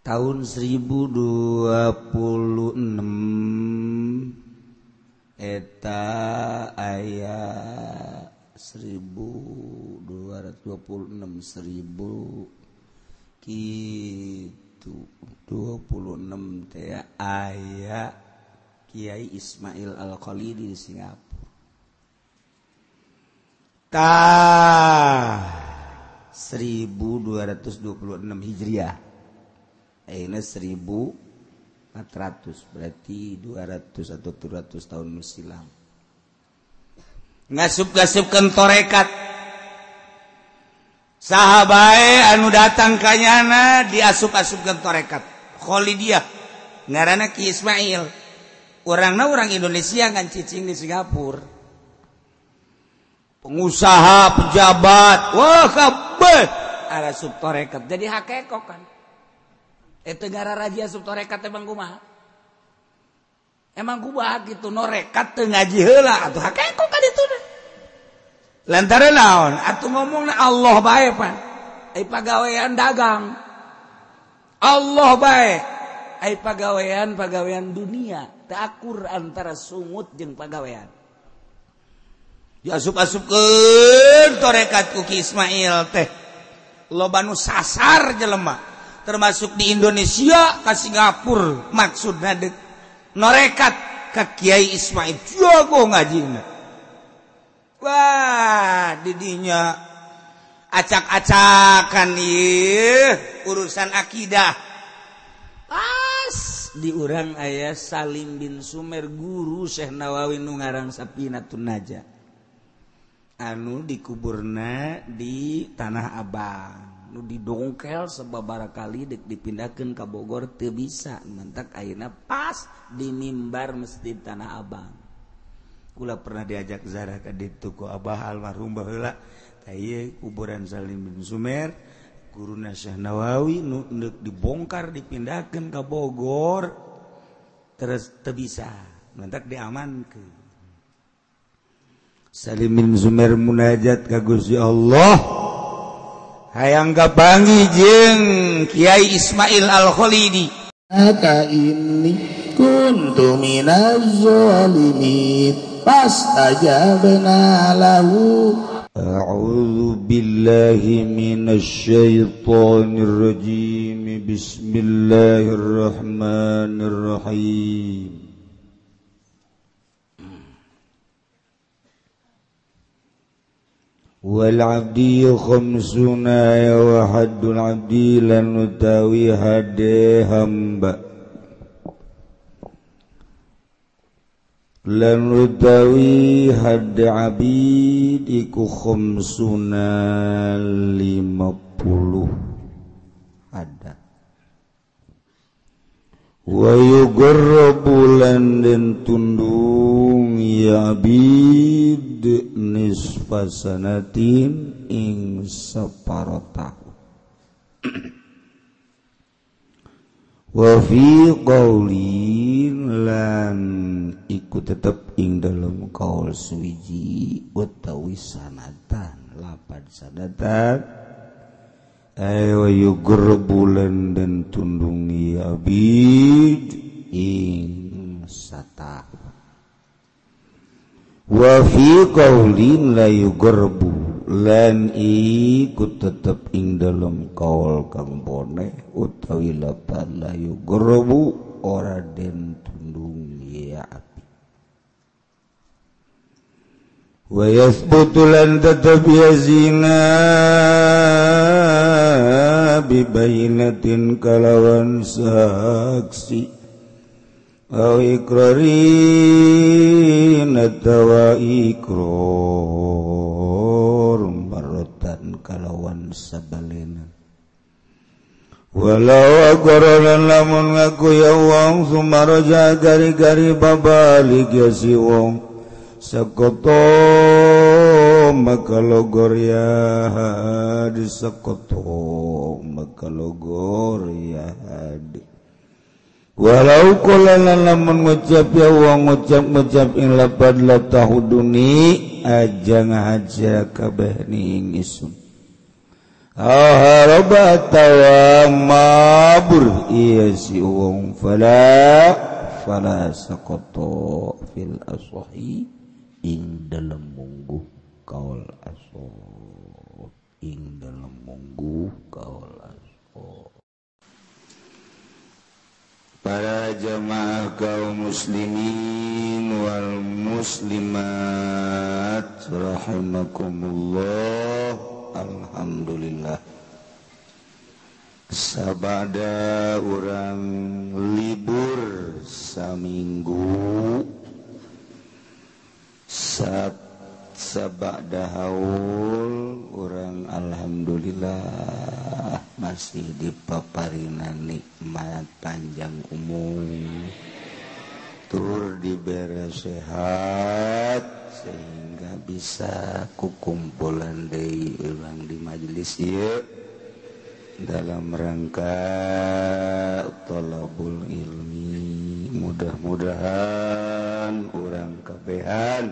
Tahun 1026 eta aya 1226 1000 kitu 26 teh aya Kiai Ismail Al-Khalidi di Singapura. Tah 1226 Hijriah. Ayeuna 1400 berarti 200 atau 300 tahun silam. Ngasup-ngasupkeun torekat. Saha bae anu datang ka nyana diasup-asupkeun torekat. Khalidiyah ngaranna Ki Ismail. Urangna urang Indonesia ngan cicing di Singapura. Pengusaha, pejabat, wah kabeh asup torekat. Jadi hakekok kan. Itu gara raja asup torekat emang kumaha? Emang kumaha gitu norekat teu ngaji heula atuh hakekok kan itu deh. Lantaran naon? Atuh ngomongna Allah bae pan. Ai pagawean dagang. Allah bae. Ai pagawean dunia teu akur antara sungut jeung pagawean. Diasup-asupkeun torekat ku Ki Ismail teh. Loba nu sasar jelema. Termasuk di Indonesia ke Singapura maksudna deuk norekat ka Kiai Ismail jago ngajina. Wah didinya acak-acakan ieu urusan akidah. Pas di urang aya Salim bin Sumer guru Syekh Nawawi nu ngarang Safinatun Najah anu dikuburna di Tanah Abang. Nu didongkel sababaraha kali dek dipindahkeun ka Bogor teu bisa mentak ayeuna pas di mimbar Masjid Tanah Abang. Kula pernah diajak zarah ka ditu ku abah almarhum baheula tah ieu kuburan Salim bin Sumer guruna Syekh Nawawi nu deuk dibongkar dipindahkeun ka Bogor terus teu bisa mentak diamankeun. Salim bin Sumer munajat ka Gusti Allah hayang kapanggih jeung Kiai Ismail Al-Khalidi. Aka inni kuntu minaz zalimin fastajabna lahu. A'udzu billahi minasy syaithanir rajim. Bismillahirrahmanirrahim. Wal abdi khamsuna ya wa haddul abdi lan utawi hade hamba lan utawi hadde abid iku khamsuna 50 ada wa yugarrabu lan den tundung ya abid nisfa sanatin ing separo tahun. Wa fi qaulin lan iku tetep ing dalem kaul suwiji utawi sanatan lapad sanatan ayo yugarrabu lan den tundung ya abid ing satahun. Wa fi qaulin la yugarbu lan iku tetep ing dalem kaul kang bone utawi lapan la yugarbu ora den tundung ya api. Wa yathbutu lan tetep ya zina bi bainatin kalawan saksi aw ikrarin atawa ikrar barotan kalawan sabalena. Walau aqraran lamun ngaku ya wong sumaraja gari-gari babalik ya si wong sakoto maka logor ya hadi sakoto maka logor ya hadi. Walau qala lamun ngucap ya wong ngucap-ngucap ing lapad la tahuduni aja ngahaja kabeh ni ing isun. Aw haraba tawa kabur iya si wong fala fala saqata fil asahi ing dalem mungguh kaul asoh ing dalem mungguh kaul asoh. Para jamaah kaum muslimin wal muslimat rahimakumullah, alhamdulillah sabada urang libur saminggu sabada haul urang alhamdulillah masih dipaparina nikmat panjang umur tur dibere sehat sehingga bisa kukumpulan deui urang di majelis ieu dalam rangka thalabul ilmi. Mudah-mudahan urang kabehan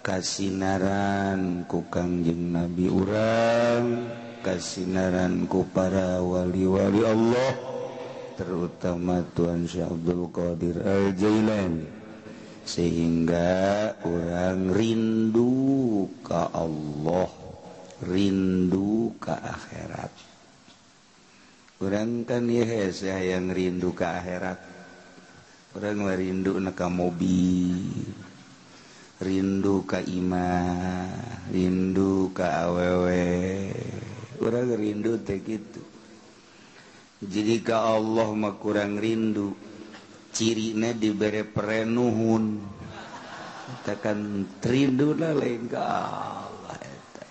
kasinaran ku Kangjeng Nabi urang, kasinaran ku para wali-wali Allah, terutama Tuhan Syekh Abdul Qadir Al-Jailani, sehingga orang rindu ka Allah, rindu ka akhirat. Orang kan ya yang rindu ka akhirat, orang rindu na ka mobil, rindu ka imah, rindu ka awewe, orang rindu teh gitu. Jadi ka Allah mah kurang rindu, cirina dibere perenuhun, eta kan rindu lah lain ka Allah eta.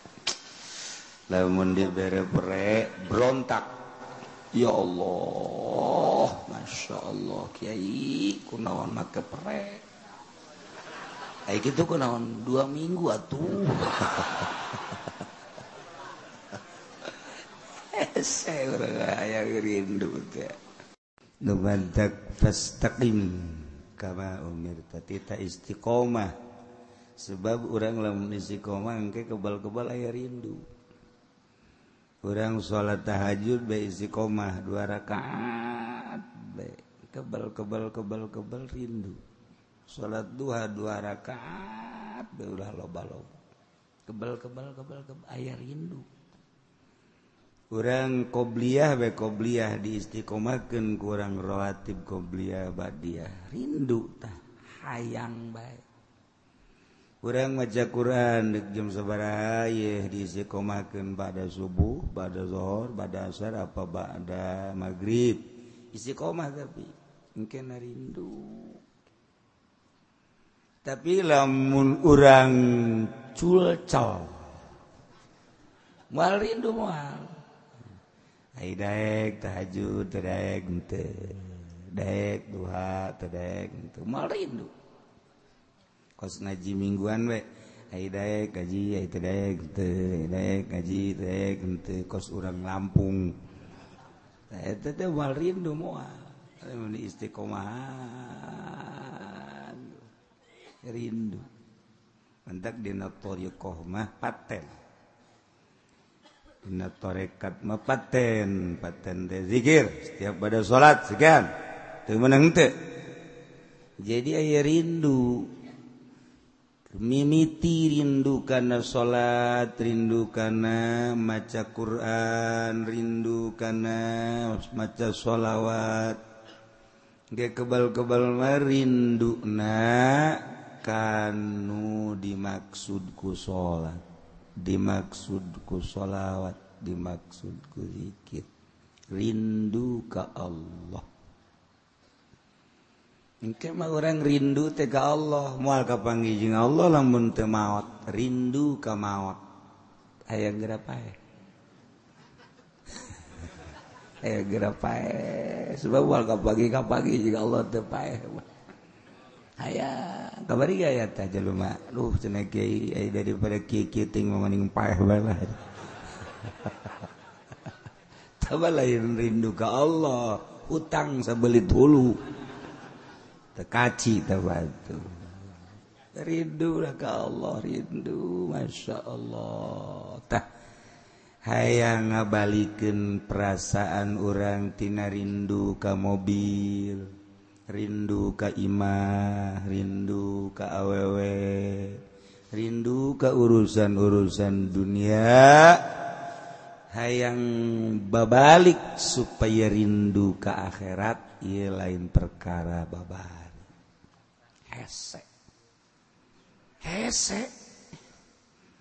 Lamun dibere pere berontak, ya Allah, masya Allah kiai kunaon make pere. Ai kitu kunaon 2 minggu atuh. Saya orang rindu teh. Nubantak fastaqim kama umirta tita istiqomah. Sebab urang lamun istiqomah engke kebal-kebal aya rindu. Urang salat tahajud bae istiqomah 2 rakaat bae kebal-kebal kebal-kebal rindu. Salat duha 2 rakaat bae ulah loba-loba. Kebal-kebal kebal-kebal aya rindu. Urang qobliyah bae qobliyah diistiqomahkeun kurang rawatib qobliyah ba'diyah rindu tah hayang bae. Urang maca Quran deuk jam sabaraha yeuh diistiqomahkeun ba'da subuh, ba'da zuhur, ba'da asar apa ba'da maghrib. Istiqomah tapi engke rindu. Tapi lamun urang culcal moal rindu moal. Ai daek tahajud teu daek henteu, daek duha teu daek henteu, moal rindu. Kos ngaji mingguan we, ai daek ngaji ai teu daek henteu, daek ngaji teu daek henteu, kos urang Lampung. Tah eta teh moal rindu moal. Lamun istiqomahan rindu. Mantak dina thariqah mah paten. Dina tarekat mah paten, paten teh zikir setiap pada salat sekian. Teu meunang teu. Jadi aya rindu. Mimiti rindu kana salat, rindu kana maca Quran, rindu kana maca sholawat. Ge kebal-kebal mah rinduna kanu dimaksud ku salat, dimaksud ku sholawat, dimaksud ku zikir, rindu ka Allah. Engke mah urang rindu teh ka Allah, moal kapanggih jeung Allah lamun teu maot, rindu ka maot. Aya geura paeh. Aya geura paeh, sebab moal kapanggih jeung Allah teu paeh. Aya kabari ge aya tah jelema. Duh cenah kiai aya daripada kieu-kieu teuing mah mending paeh bae lah. Tah lain rindu ka Allah, utang sabelit hulu. Tekaci batu rindu lah ka Allah, rindu masya Allah. Tah Hayang ngabalikeun perasaan urang tina rindu ka mobil, rindu ka imah, rindu ka awewe, rindu ka urusan-urusan dunia. Hayang babalik supaya rindu ka akhirat, ieu lain perkara babar. Hese. Hese.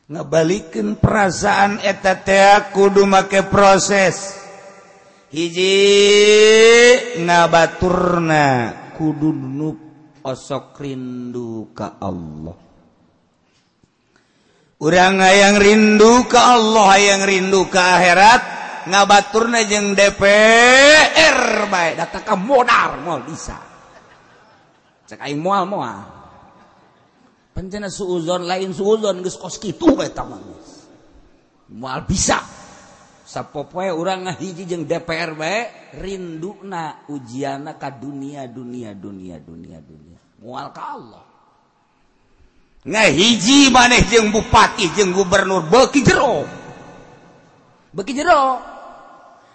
Ngebalikeun perasaan eta teh kudu make proses. Hiji ngabaturna kudu nu osok rindu ka Allah. Urang hayang rindu ka Allah, hayang rindu ka akhirat, ngabaturna jeung DPR bae datang ka modar moal bisa. Cek aing moal moal. Pancena suuzon lain suuzon geus kos kitu bae eta mah geus. Moal bisa. Sapopoe urang ngahiji jeung DPR bae rinduna ujianna ka dunia dunia dunia dunia dunia. Moal ka Allah. Ngahiji maneh jeung bupati jeung gubernur beuki jero. Beuki jero.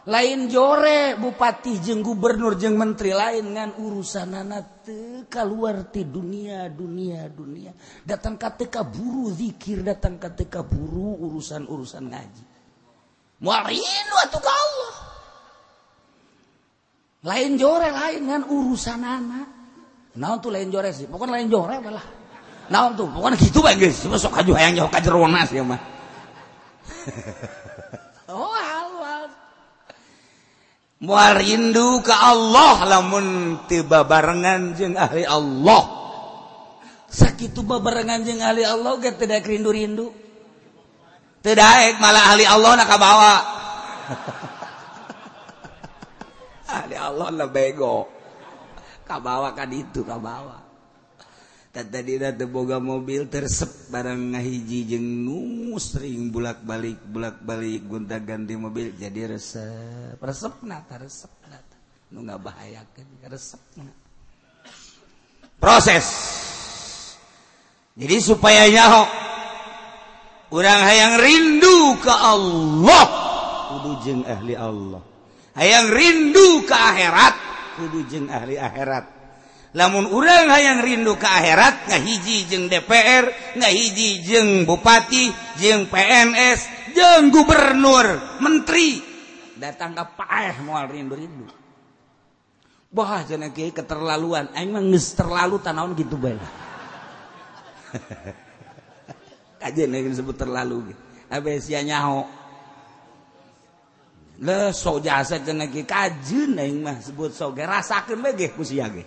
Lain jore bupati jeung gubernur jeung menteri lain ngan urusanana teu kaluar ti dunia dunia dunia. Datang ka teu kaburu zikir, datang ka teu kaburu urusan-urusan ngaji. Moal rindu atuh ka Allah. Lain jore lain ngan urusanana. Naon tuh lain jore sih? Pokoknya lain jore lah. Naon tuh? Pokoknya gitu bae geus. Sok aju hayang nyaho ka jerona sia mah. Oh, moal rindu ka Allah lamun teu babarengan jeung ahli Allah. Sakitu babarengan jeung ahli Allah ge teu daek rindu-rindu. Teu daek malah ahli Allah na kabawa. Ahli Allah na bego. Kabawa ka ditu kabawa. Tadina teu boga mobil tersep barang ngahiji jeung nu sering bolak-balik bolak-balik gonta-ganti mobil jadi resep. Resepna ta resepna ta. Nu ngabahayakeun resepna. Proses. Jadi supaya nyaho urang hayang rindu ka Allah kudu jeung ahli Allah. Hayang rindu ka akhirat kudu jeung ahli akhirat. Lamun urang hayang rindu ke akhirat ngahiji jeung DPR, ngahiji jeung bupati, jeung PNS, jeung gubernur, menteri, datang ka paeh moal rindu-rindu. Bah cenah kieu keterlaluan, aing mah geus terlalu tanaon kitu bae. Kajeun aing disebut terlalu ge. Abe sia nyaho. Leuh sok jasa cenah kieu kajeun aing mah sebut sok ge rasakeun bae ge ku sia ge.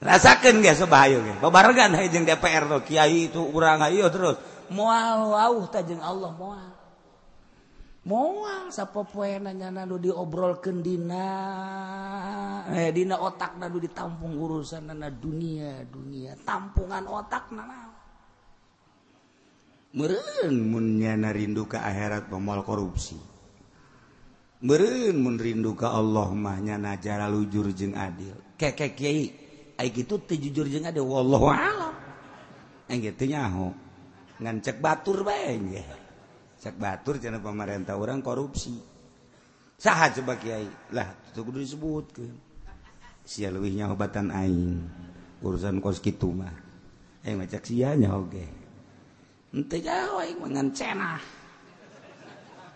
Rasakeun ge sobahayu ge. Babarengan hae jeung DPR tuh kiai itu urang hayu terus. Moal wauh ta jeung Allah moal. Moal sapopoena nyana nu diobrolkeun dina dina otakna nu ditampung urusanna dunia dunia tampungan otakna naon. Meureun mun nyana rindu ka akhirat moal korupsi. Meureun mun rindu ka Allah mah nyana jara lujur jeung adil. Keke kiai ai kitu teu jujur jeung adil wallahu alam. Aing ge teu nyaho. Ngan cek batur bae ge. Cek batur cenah pamarentah urang korupsi. Saha coba kiai? Lah teu kudu disebutkeun. Sia leuwih nyaho batan aing. Urusan kos kitu mah. Aing mah cek sia nyaho ge. Henteu nyaho aing mah ngan cenah.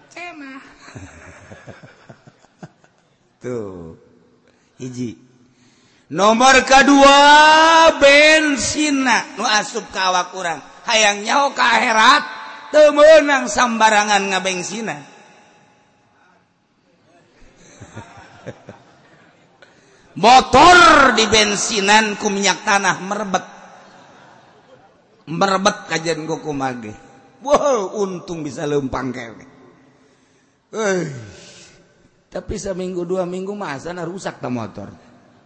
Cenah. Tuh. Hiji. Nomor kedua bensina nu asup ka awak urang hayang nyaho ka akhirat teu meunang sambarangan ngabengsina. Motor di bensinan ku minyak tanah merebet merebet kajian ku kumage. Wow, untung bisa leumpang kewe. Tapi seminggu dua minggu masana rusak ta motor.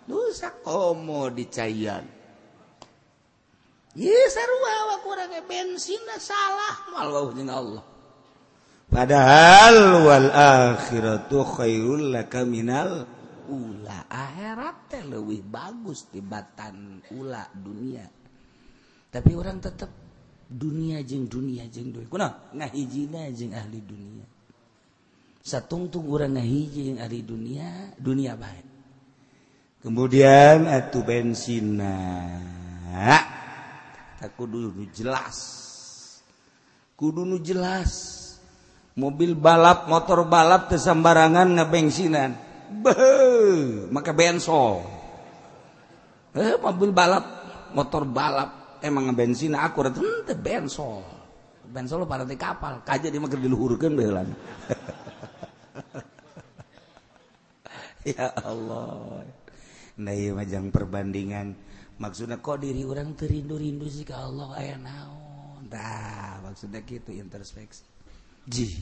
Rusak komo dicayan. Ye sarua awak urang ge bensinna salah moal wauh jeung Allah. Padahal wal akhiratu khairul laka minal ula. Akhirat teh leuwih bagus tibatan ula dunia. Tapi orang tetep dunia jeung dunia jeung dunia. Kunaon? Ngahijina jeung ahli dunia. Satungtung urang ngahiji jeung ari dunia, dunia bae. Kemudian atuh bensinna tak kudu nu jelas. Kudu nu jelas. Mobil balap, motor balap teu sambarangan ngabensinan. Beuh, make bensol. Mobil balap, motor balap emang ngabensin aku teu bensol. Bensol pada di kapal, kaja dia mah keur diluhurkeun baheula. Ya Allah. Nah ieu mah jang perbandingan. Maksudna kok diri urang teu rindu-rindu sih ka Allah aya naon. Tah, maksudna kitu introspeksi. Ji,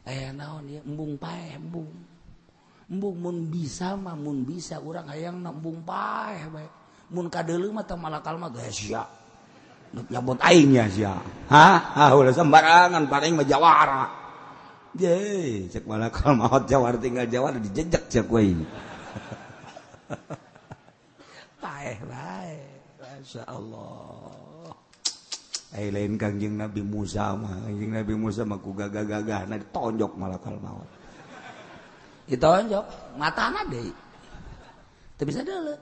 aya naon ieu embung paeh embung. Embung mun bisa mah mun bisa urang hayangna embung paeh bae. Mun kadeuleu mah tah malakal mah geus sia. Nyabot aing nya sia. Hah, ulah sembarangan paling mah jawara. Ye, cek malakal maot jawara tinggal jawara dijejek cek we. Paeh bae. Masya Allah. Ai lain Kangjeng Nabi Musa mah, Kangjeng Nabi Musa mah ku gagah-gagahna ditonjok malakal maot. Ditonjok, matana deui. Teu bisa deuleu.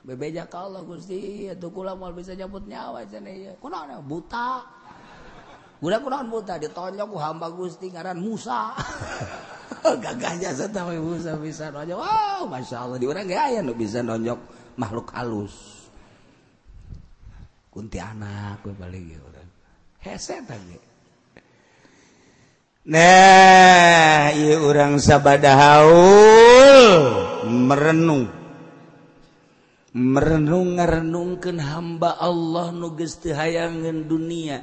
Bebeja ka Allah Gusti, atuh kula moal bisa nyabut nyawa cenah ieu. Kunaon buta. Budak kunaon buta ditonjok ku hamba Gusti ngaran Musa. Gagahnya satah we Musa bisa nonjok. Wow, masyaallah di urang ge aya nu bisa nonjok makhluk halus. Kuntianak we balik ge urang. Hese tah ge. Nah, ieu urang sabada haul merenung. Merenung ngarenungkeun hamba Allah nu geus teu hayangeun dunia.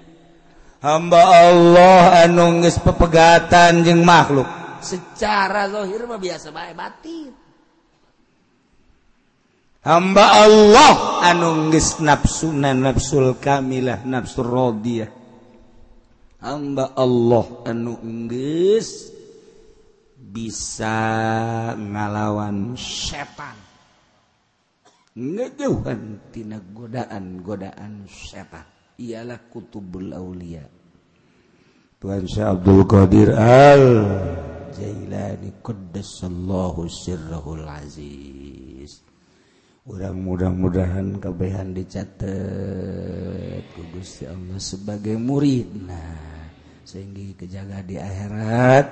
Hamba Allah anu geus pepegatan jeung makhluk. Secara zahir mah biasa bae batin. Hamba Allah anu geus nafsuna nafsul kamilah nafsul radiyah. Hamba Allah anu geus bisa ngalawan setan. Ngejauhan tina godaan-godaan setan. Ialah kutubul aulia. Tuhan Syekh Abdul Qadir Al Jailani qaddasallahu sirrahul aziz. Urang mudah-mudahan kabehan dicatet ku Gusti Allah sebagai muridna sehingga kejaga di akhirat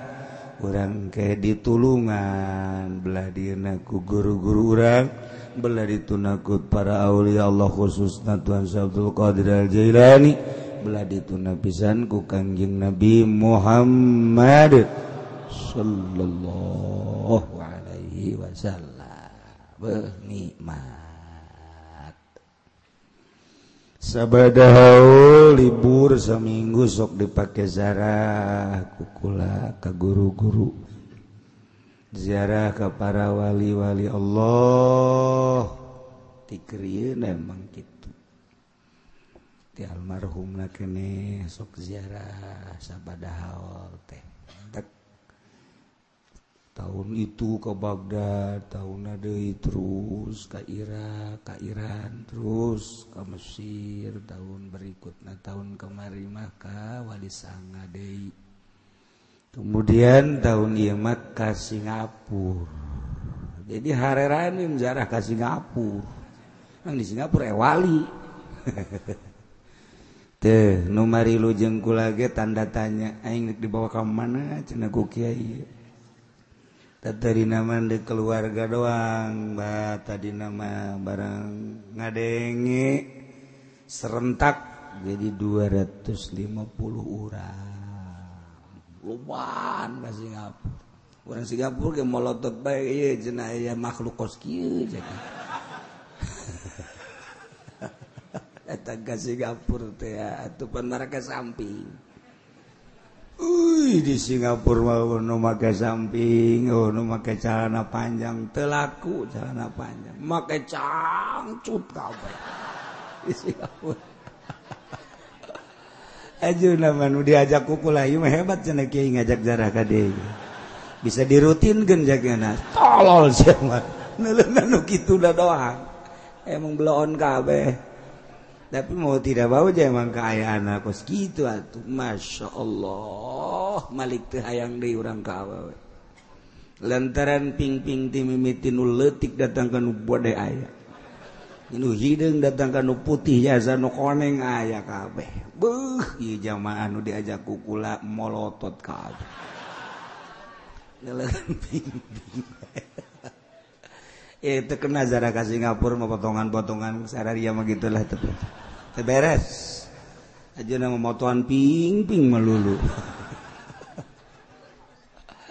urang ke ditulungan belah dieuna ku guru-guru urang belah ditunakut para aulia Allah khususna Tuhan Syekh Abdul Qadir Al Jailani belah dituna pisan ku Kangjeng Nabi Muhammad sallallahu alaihi wasallam. Beuh nikmat sabada haul libur saminggu sok dipake zarah kukula ka guru-guru ziarah ke para wali-wali Allah tikrieun emang kitu ti almarhumna keneh sok ziarah sabada haul teh tahun itu ke Baghdad, tahun deui terus ke Irak, ke Iran, terus ke Mesir, tahun berikutnya tahun kemari mah ka Wali Sanga deui. Kemudian tahun ieu mah ka Singapura. Jadi hareranin ziarah ka Singapura. Nang di Singapura wali. Teh nu marilu jeung kula ge tanda tanya aing dibawa ka mana cenah ku kiai. Tadi nama di keluarga doang, bah tadi nama barang ngadenge serentak jadi 250 orang. Luban ka Singapura. Orang Singapura ge molotot bae ieu cenah aya makhluk kos kieu cenah. Eta ka Singapura teh atuh pan mereka samping. Di Singapura mah nu make samping, oh nu make celana panjang, teu laku celana panjang, make cangcut kabeh. Di Singapura. Ajeuna mah nu diajak ku kula ieu mah hebat cenah kiai ngajak jarah ka dieu. Bisa dirutinkeun jagana. Tolol sia mah. Neuleunan nu kitu da doang. Emang beloon kabeh. Tapi mau tidak mau aja emang keayaan kos gitu atuh. Masya Allah, malik teu hayang deui urang ka awewe. Lantaran ping-ping ti mimiti nu leutik datang ka nu bode aya. Nu hideung datang ka nu putih jasa nu koneng aya kabeh. Beuh, ieu jamaah nu diajak ku kula molotot kabeh. Leleun ping-ping. Itu kena zara ke Singapura mau potongan-potongan sararia mah gitulah teu beres. Aja nama motoan ping-ping melulu.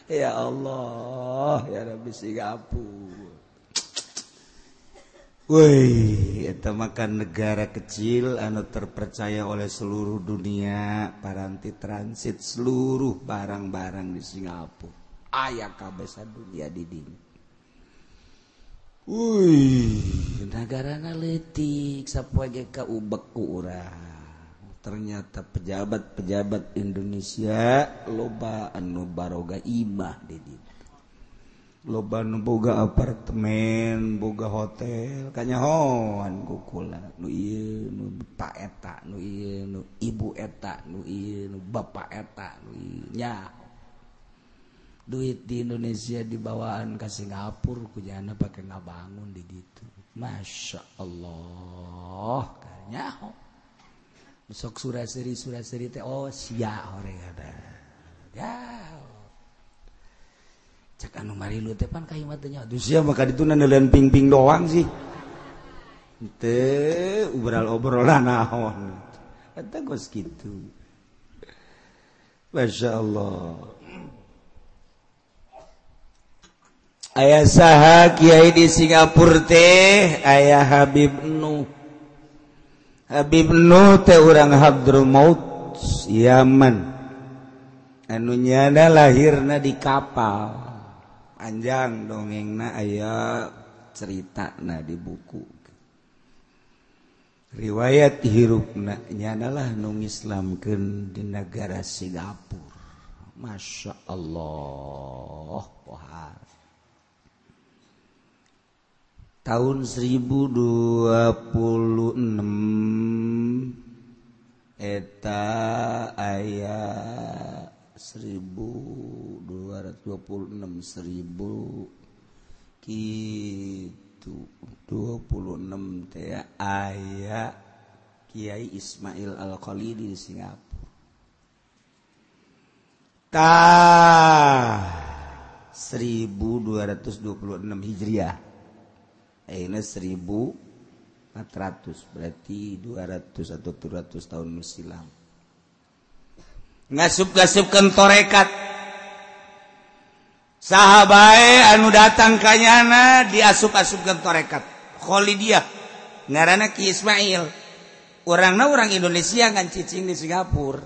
Ya Allah, ya Rabbi Singapura. Woi, eta makan negara kecil anu terpercaya oleh seluruh dunia, paranti transit seluruh barang-barang di Singapura. Aya kabeh sadunia di dinya. Wih, negarana leutik sapoe ge kaubek ku urang. Ternyata pejabat-pejabat Indonesia loba anu baroga imah di ditu. Loba anu boga apartemen, boga hotel, kanyahoan ku kula. Nu ieu nu pak eta, nu ieu nu ibu eta, nu ieu nu bapak eta, nu ieu nya. Duit di Indonesia dibawaan ke Singapura kujana pakai ngabangun di ditu. Masya Allah, kanyaho. Besok suraseri teh oh sia oreng ada. Ya. Cek anu marilu teh pan ka imah teh nya. Aduh sia mah ka ditu neuleuan ping-ping doang sih. Teu obral-obrolan naon. Eta geus kitu. Masya Allah. Aya saha kiai di Singapura teh aya Habib Nuh. Habib Nuh teh urang Hadramaut Yaman. Anu nyana lahirna di kapal. Panjang dongengna aya ceritana di buku. Riwayat hirupna nyana lah nu ngislamkeun di negara Singapura. Masya Allah, pohar. Tahun 1026 eta aya 1226 1000 kitu 26 teh aya Kiai Ismail Al-Khalidi di Singapura. Tah 1226 Hijriah. Ayeuna 1400 berarti 200 atau 300 tahun silam. Ngasup-ngasupkeun torekat. Saha bae anu datang ka nyana diasup-asupkeun torekat. Khalidiyah ngaranna Ki Ismail. Urangna urang Indonesia ngan cicing di Singapura.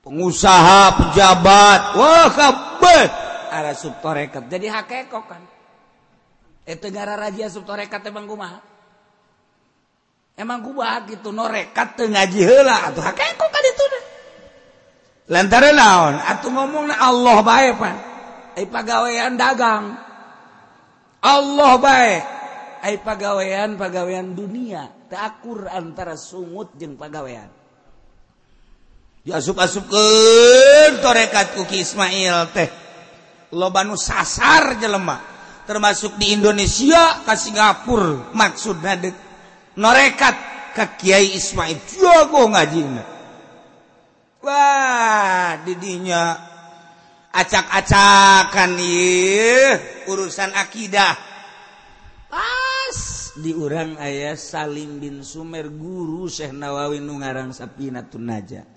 Pengusaha, pejabat, wah kabeh arasup torekat. Jadi hakekok kan. Eta gara raja asup torekat emang kumaha? Emang kumaha kitu norekat teu ngaji heula atuh hakekok ka ditu deh. Lantaran naon? Atuh ngomongna Allah bae pan. Ai pagawean dagang. Allah bae. Ai pagawean dunia teu akur antara sungut jeung pagawean. Diasup-asupkeun torekat ku Ki Ismail teh. Loba nu sasar jelema. Termasuk di Indonesia ke Singapura maksudna deuk norekat ka Kiai Ismail jago ngajina. Wah, didinya acak-acakan ieu urusan akidah. Pas di urang aya Salim bin Sumer guru Syekh Nawawi nu ngarang Safinatun Najah.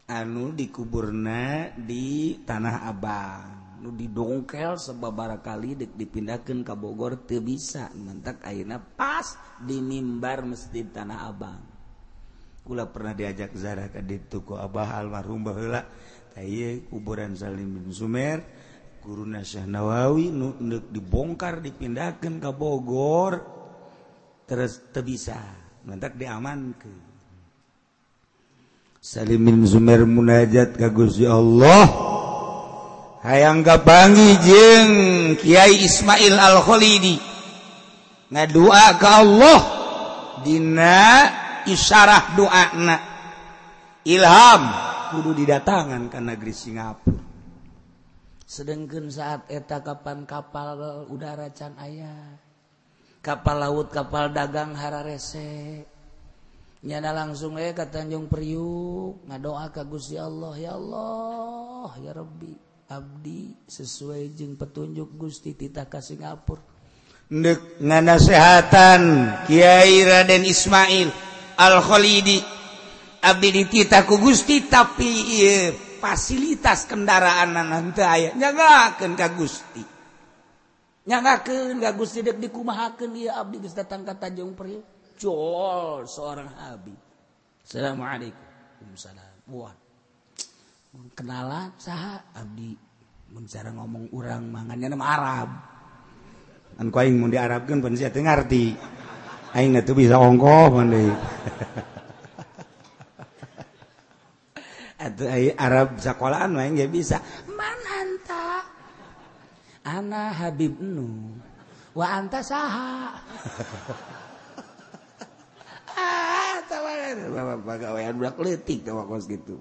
Anu dikuburna di Tanah Abang. Nu didongkel sababaraha kali dek dipindahkeun ka Bogor teu bisa mentak ayeuna pas di mimbar Masjid Tanah Abang. Kula pernah diajak zarah ka ditu ku abah almarhum baheula tah ieu kuburan Salim bin Sumer guruna Syekh Nawawi nu deuk dibongkar dipindahkeun ka Bogor terus teu bisa mentak diamankeun. Salim bin Sumer munajat ka Gusti Allah hayang kapanggih jeung Kiai Ismail Al-Khalidi ngadua ka Allah dina isyarah doana ilham kudu didatangan ke negeri Singapura. Sedangkan saat eta kapan kapal udara can aya, kapal laut, kapal dagang hararese. Nyana langsung we ka Tanjung Priuk ngadoa ka Gusti Allah, ya Allah, ya Rabbi, abdi sesuai jeung petunjuk Gusti titah ka Singapura. Ndek nganasehatan Kiai Raden Ismail Al-Khalidi, abdi dititah ku Gusti tapi ieu fasilitas kendaraan henteu aya, nyanggakeun ka Gusti. Nyanggakeun ka Gusti dek dikumahakeun ieu abdi geus datang ka Tanjung Priuk. Jol seorang habib. Assalamualaikum. Waalaikumsalam. Wah. Kenalan saha abdi mun cara ngomong urang mangannya nama Arab. An ku aing mun diarabkeun pan sia teu ngarti. Aing teu bisa ongkoh mun deui. Atuh ai Arab sakolaan mah aing ge bisa. Man anta? Ana Habib Nu. Wa anta saha? Pagawean budak leutik teh kos gitu.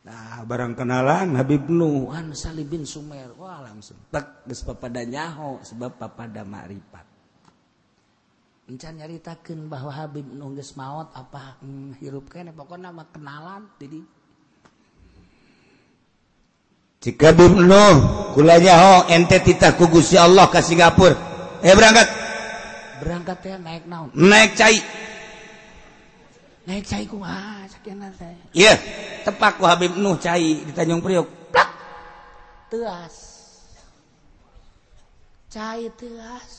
Nah, barang kenalan Habib Nuh an Salim bin Sumer. Wah, langsung tek geus papada nyaho sebab papada makrifat. Encan nyaritakeun bahwa Habib Nuh geus maot apa hirup keneh pokona mah kenalan di Jika Habib Nuh kula nyaho ente titah ku Gusti Allah ka Singapura. Berangkat. Berangkat teh naik naon? Naik cai. Naik cai kumaha sakieu teh. Ieu tepak ku Habib Nuh cai di Tanjung Priok. Plak. Teuas. Cai teuas.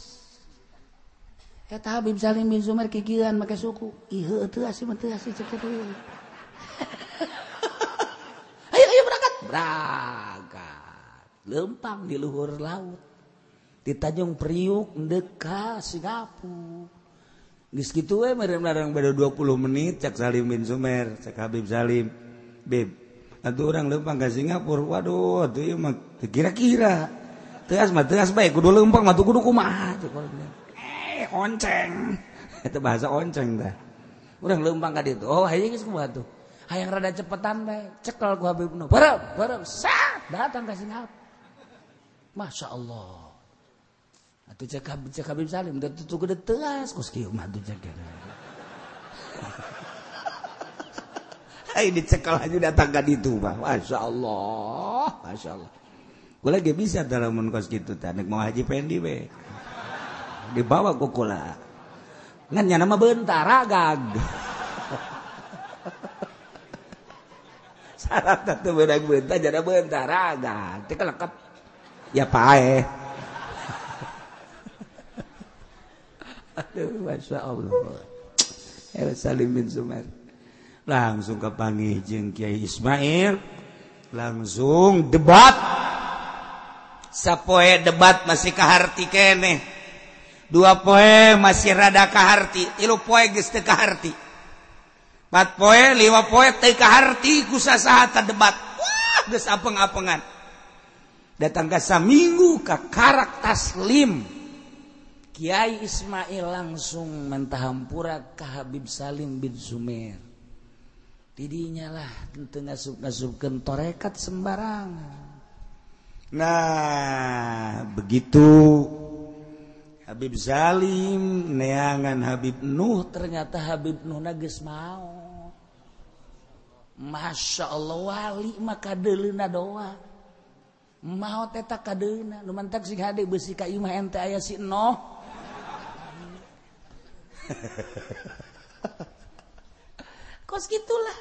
Eta Habib Salim bin Sumer kikieuan make suku. Ieu teuas sih mah teuas sih cek teh. Ayo ayo berangkat. Berangkat. Lempang di luhur laut. Di Tanjung Priuk ndek ka Singapura. Geus kitu we meureun larang beda 20 menit cak Salim bin Sumer, cak Habib Salim. Beb, atuh urang leumpang ka Singapura. Waduh, atuh ieu mah teu kira-kira. Teuas mah teuas bae kudu leumpang mah kudu kumaha cek. Onceng. Eta bahasa onceng tah. Urang leumpang ka ditu. Oh, hayu geus kumaha tuh. Hayang rada cepetan bae, cekel ku Habib Nuh. Barep, barep, sat datang ka Singapura. Masya Allah. Atuh cek Habib Salim da tutu gede teuas kos kieu mah atuh cek. Ai dicekel aja datang ka ditu mah. Masya Allah, Masya Allah. Kula ge bisa lamun kos kitu tah nek mau haji pendi we. Dibawa ku kula. Ngan nya mah bentar ragag. Syarat teh beunang bentar jada bentar ragag. Teh kelekep. Ya paeh. Aduh, Masya Allah. Salim bin Sumer langsung kepanggih jeung Kiai Ismail, langsung debat. Sapoe debat masih kaharti keneh, dua poe masih rada kaharti, tilu poe geus teu kaharti, empat poe, lima poe teu kaharti ku sasaha debat. Wah, geus apeng-apengan. Datang ka saminggu ka karak taslim. Kiai Ismail langsung mentahampura ka Habib Salim bin Sumer. Tidinya lah teu ngasup-ngasupkeun torekat sembarangan. Nah, begitu Habib Salim neangan Habib Nuh, ternyata Habib Nuh na geus maot. Masya Allah, wali mah kadeuleuna doa. Maot eta kadeuna, nu mantak sing hade beusi ka imah ente aya si Noh. Kos gitulah.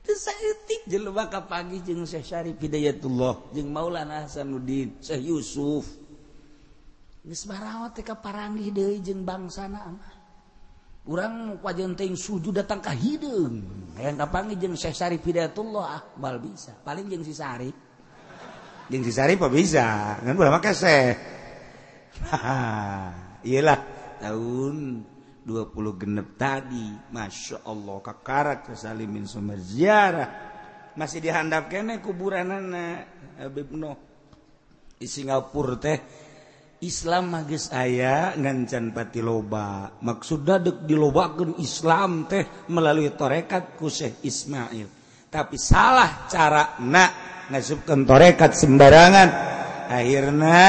Teu saeutik jelema kapanggih jeung Syekh Syarif Hidayatullah, jeung Maulana Hasanuddin, Syekh Yusuf. Geus baraot teh kaparanggih deui jeung bangsana mah. Urang wajan teh sujud datang ka hideung. Hayang kapanggih jeung Syekh Syarif Hidayatullah ah bal bisa. Paling jeung si Syarif. Jeung si Syarif apa bisa? Ngan ulah make Syekh. Iyalah tahun 20 genep tadi, Masya Allah, kakarak Salim bin Sumer ziarah masih dihandap kene kuburanana Habib Nuh di Singapura teh. Islam mah geus aya ngan can pati loba. Maksudna deuk dilobakeun Islam teh melalui tarekat ku Syekh Ismail. Tapi salah carana ngasupkeun tarekat sembarangan. Akhirna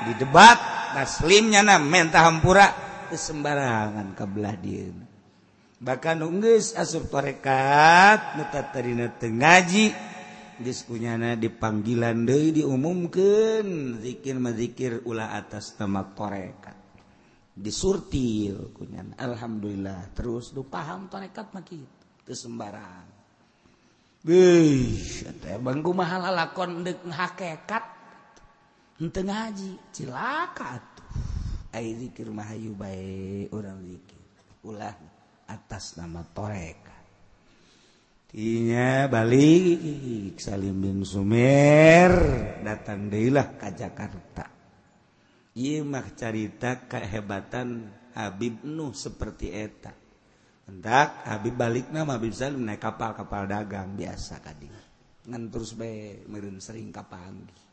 didebat taslimnya na mentah hampura teu sembarangan ka belah dieu. Bahkan nu geus asup tarekat nu tadina teu ngaji geus kunyana dipanggilan deui diumumkeun zikir mah zikir ulah atas nama tarekat. Disurtil kunyana alhamdulillah terus nu paham tarekat mah kitu teu sembarangan. Beuh teh bang kumaha lalakon deuk hakekat henteu ngaji cilaka atuh. Ai zikir mah hayu bae urang zikir ulah atas nama tarekat. Tinya balik Salim bin Sumer datang deui lah ka Jakarta. Ieu mah carita kehebatan Habib Nuh seperti eta. Entak Habib balikna mah Habib Salim naik kapal-kapal dagang biasa ka dieu. Ngan terus bae meureun sering kapanggih.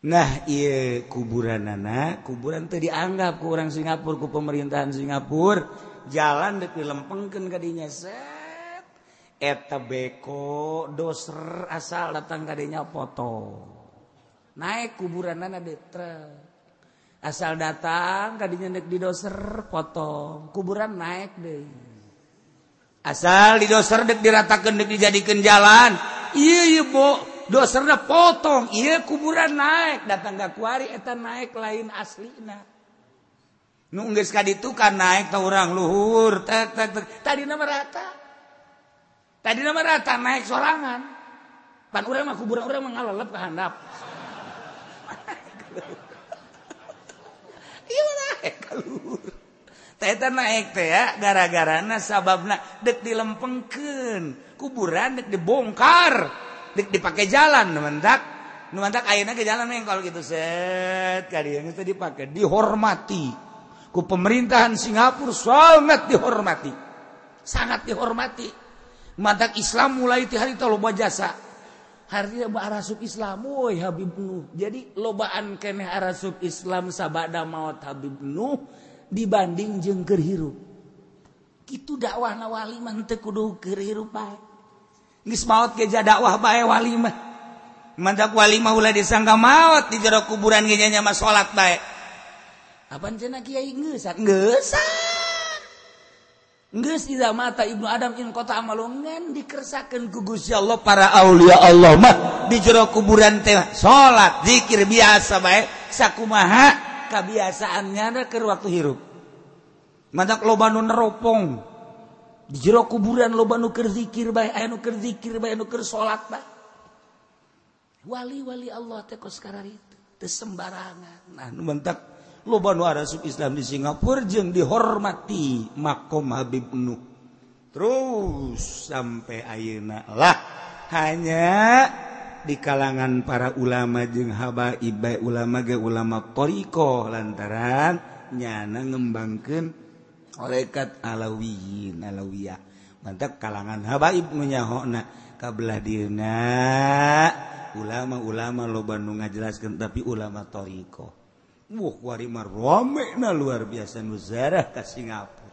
Nah ieu kuburanana, kuburan teu dianggap ku urang Singapura, ku pemerintahan Singapura. Jalan dek dilempengkeun ka dinya set. Eta beko doser asal datang ka dinya foto. Naik kuburanana de truk. Asal datang ka dinya dek didoser potong. Kuburan naik deui. Asal didoser dek diratakeun dek dijadikeun jalan. Ieu ieu bo doserna potong, ieu kuburan naik. Datang ka kuari eta naik lain aslina. Nu geus ka ditu kan naik ta urang luhur tek tek tek. Tadina mah rata. Tadina mah rata naik sorangan. Pan urang mah kuburan urang mah ngalelep ka handap. Ieu mah naik ka luhur. Tah eta naik teh ya gara-garana sababna deuk dilempengkeun, kuburan deuk dibongkar, deuk dipake jalan nu mentak. Nu mentak ayeuna ke jalan mengkol kitu set ka dieu geus teh dipake dihormati. Ku pemerintahan Singapura sangat dihormati. Sangat dihormati. Mantak Islam mulai ti harita loba jasa. Harita arasup Islam woi Habib Nuh. Jadi lobaan keneh arasup Islam sabada maot Habib Nuh dibanding jeung keur hirup. Kitu dakwahna wali mah teu kudu keur hirup bae. Geus maot ge dakwah bae wali mah. Mantak wali mah ulah disangka maot di jero kuburan ge nya mah salat bae. Apaan cenah kiai geus geus geus iza mata Ibnu Adam in qata amalungan dikersakeun ku Gusti Allah para aulia Allah mah di jero kuburan teh salat zikir biasa bae sakumaha kabiasaannya keur waktu hirup. Mantak loba nu neropong di jero kuburan loba nu keur zikir bae aya nu keur zikir bae nu keur salat bae. Wali-wali Allah teh kos kararitu teu sembarangan. Nah nu mantak loba nu arasup Islam di Singapura jeung dihormati makom Habib Nuh. Terus sampai ayeuna lah hanya di kalangan para ulama jeung habaib bae ulama ge ulama thariqah lantaran nyana ngembangkeun tarekat Alawiyin Alawiyah. Mantap kalangan habaib nu nyahona ka belah dieuna ulama-ulama loba nu ngajelaskeun tapi ulama thariqah. Wah, wari mah rame na luar biasa nu zarah ka Singapura.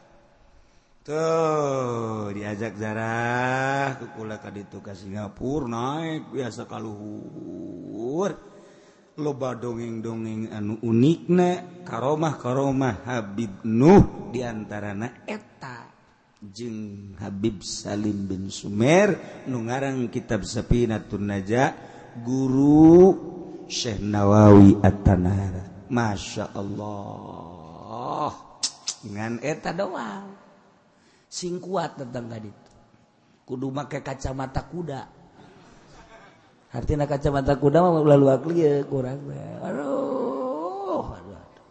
Tuh, diajak zarah ke kula ka ditu ka Singapura naik biasa ka luhur. Loba dongeng-dongeng anu unikna, karomah-karomah Habib Nuh diantarana eta jeung Habib Salim bin Sumer nu ngarang kitab Safinatun Najah guru Syekh Nawawi At-Tanara. Masya Allah ngan eta doang sing kuat tentang kaditu kudu make kacamata kuda. Artinya kacamata kuda mah ulah luak lieu kurang. Aduh, aduh, aduh.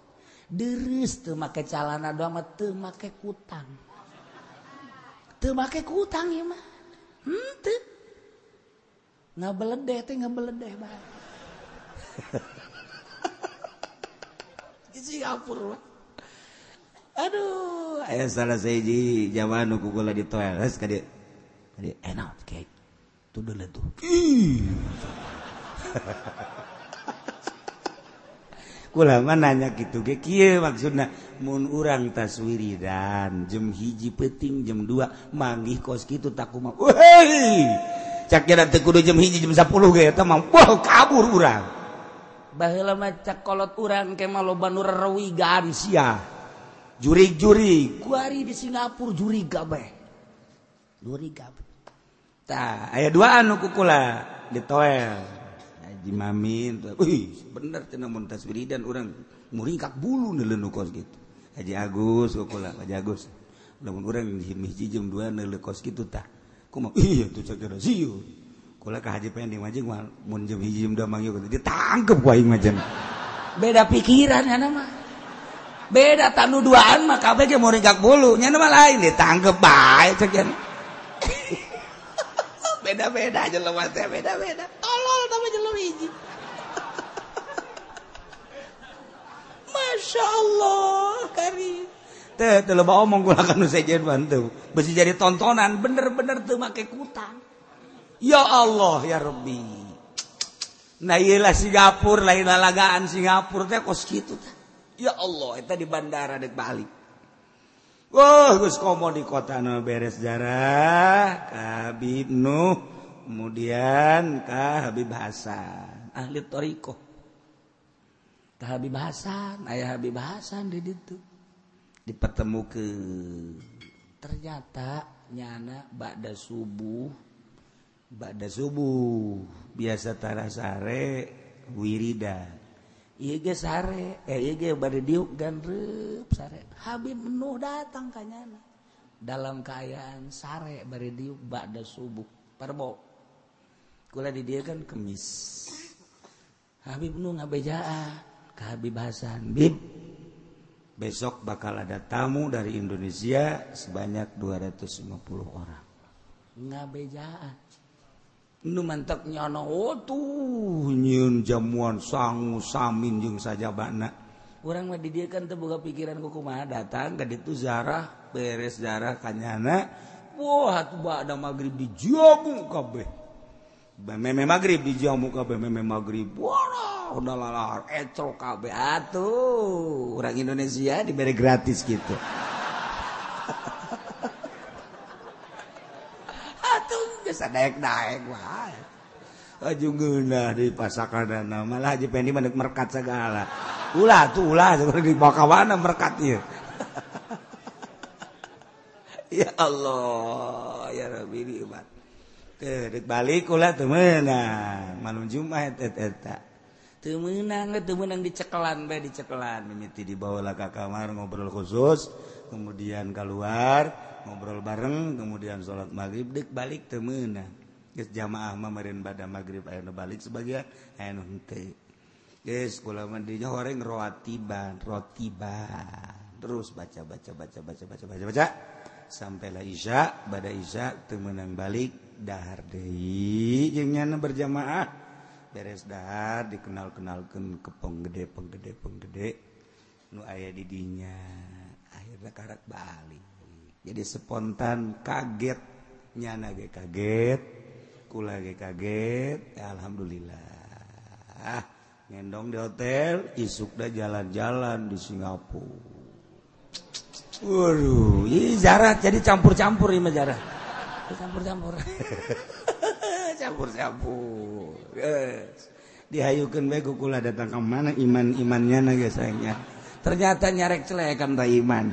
Deres teu make calana doang mah teu make kutang. Teu make kutang ieu mah. Henteu. Ngabeledeh teh ngabeledeh bae. Singapura. Aduh, aya salah sahiji jamaah nu kugula di toilet ka dieu. Ka dieu enak kiai. Tuh deuleu tuh. Kula mah nanya kitu ge kieu maksudna mun urang taswiridan jam 1 peuting jam 2 manggih kos kitu tak kumaha. Weh. Cak kira teu kudu jam 1 jam 10 ge eta mah wah kabur urang. Baheula mah cak kolot urang ke mah loba nu rerewigan sia. Jurig-jurig kuari di Singapura jurig kabeh. Jurig kabeh. Tah aya duaan nu ku kula ditoel. Haji Mamin, wih bener cenah mun taswiridan urang muringkak bulu neuleun nu kos kitu. Haji Agus kula, Haji Agus. Lamun urang hiji jam 2 neuleun kos kitu tah. Kumaha? Iya tuh cak kira sieu. Kula ka Haji Pendi mah jeung mun jam 1 jam 2 manggil ditangkep ku aing mah cenah. Beda pikiran nya mah. Beda tanu duaan mah kabeh ge muringkak bulu, nya mah lain ditangkep bae cek cenah. Beda-beda jelema teh, beda-beda. Tolol tapi jelema hiji. Masya Allah, kari. Teh teu loba omong kula ka nu sejen bantu. Besi jadi tontonan bener-bener teu make kutang. Ya Allah ya Rabbi. Nah ieu lah Singapura, lain lalagaan Singapura teh kos kitu teh. Ya Allah, eta di bandara dek balik. Wah, geus komo di kota nu beres jarah ka Habib Nuh, kemudian ka Habib Hasan, ahli thariqah. Ka Habib Hasan, aya Habib Hasan di ditu. Dipertemukeun. Ternyata nyana ba'da subuh biasa tara sare wiridan. Ieu ge sare, ieu ge bade diuk ganreup sare. Habib Nuh datang ka nyana dalam keadaan sare bade diuk ba'da subuh. Parbo. Kula di dieu kan kemis. Habib Nuh ngabejaan ka Habib Hasan, "Bib, besok bakal ada tamu dari Indonesia sebanyak 250 orang." Ngabejaan. Nu mantek nyana oh tuh nyieun jamuan sangu samin jeung sajabana. Urang mah di dieu kan teu boga pikiran ku kumaha datang ka ditu zarah, beres zarah ka nyana. Wah atuh ba'da magrib dijamu kabeh. Meme magrib dijamu kabeh meme magrib. Wah udah lalahar ecro kabeh atuh. Urang Indonesia diberi gratis gitu. Bisa daek-daek wae. Aju ngeunah di pasakanana malah Haji Pendi mah merkat segala. Ulah tuh ulah di bakawana merkat ieu. Ya Allah, ya Rabbi nikmat. Teu deuk balik ulah teu meunang. Malum Jumat eta. Teu meunang dicekelan bae dicekelan mimiti dibawa ka kamar ngobrol khusus, kemudian keluar ngobrol bareng, kemudian sholat maghrib dek balik teu meunang. Geus jamaah mah meureun bada maghrib aya nu balik sebagian aya nu henteu. Geus kula mah dinya horeng rotiban terus baca baca baca baca baca baca baca sampailah isya, bada isya teu meunang balik dahar deui jeung nyana berjamaah. Beres dahar dikenal-kenalkeun ke penggede nu aya di dinya. Akhirna karak balik. Jadi spontan kaget, nyana ge kaget, kula ge kaget, ya alhamdulillah. Ngendong di hotel, isukna jalan-jalan di Singapura. Waduh, ini jarah jadi campur-campur ini mah jarah. Campur-campur. Campur-campur. Yes. Dihayukeun bae ku kula datang ka mana iman-imannya na ge sayangnya. Ternyata nyarek celekan ta iman.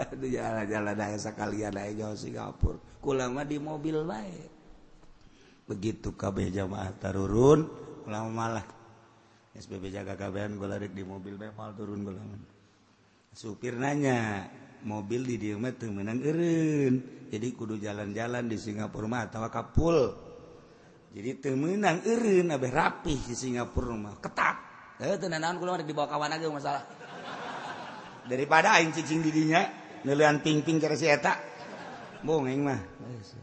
Aduh jalan-jalan aya sakalian aya jauh Singapura. Kula mah di mobil bae. Begitu kabeh jamaah tarurun, kula malah SBB jaga kabehan kula rek di mobil bae moal turun kula. Supir nanya, mobil di dieu mah teu meunang eureun. Jadi kudu jalan-jalan di Singapura mah atawa ka pool. Jadi teu meunang eureun abeh rapih di Singapura mah, ketat. Heuh teu nanaon kula mah dibawa kawan aja masalah. Daripada aing cicing di dinya neulean ping-ping cara si eta. Bong aing mah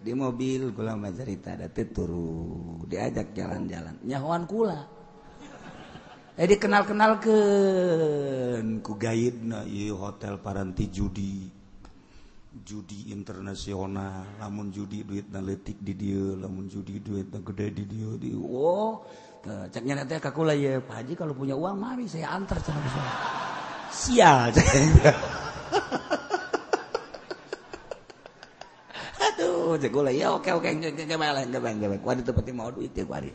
di mobil kula mah carita da teu turu, diajak jalan-jalan. Nyahoan kula. Dikenal-kenalkeun ku gaidna ieu hotel paranti judi. Judi internasional, lamun judi duitna leutik di dieu, lamun judi duitna gede di dieu. Oh, Ceknya teh ka kula ye, Pak Haji kalau punya uang mari saya antar cenah bisa. Sial. Aduh, cek kula ya oke oke engke bae. Kuari teu penting mau duit ya kuari.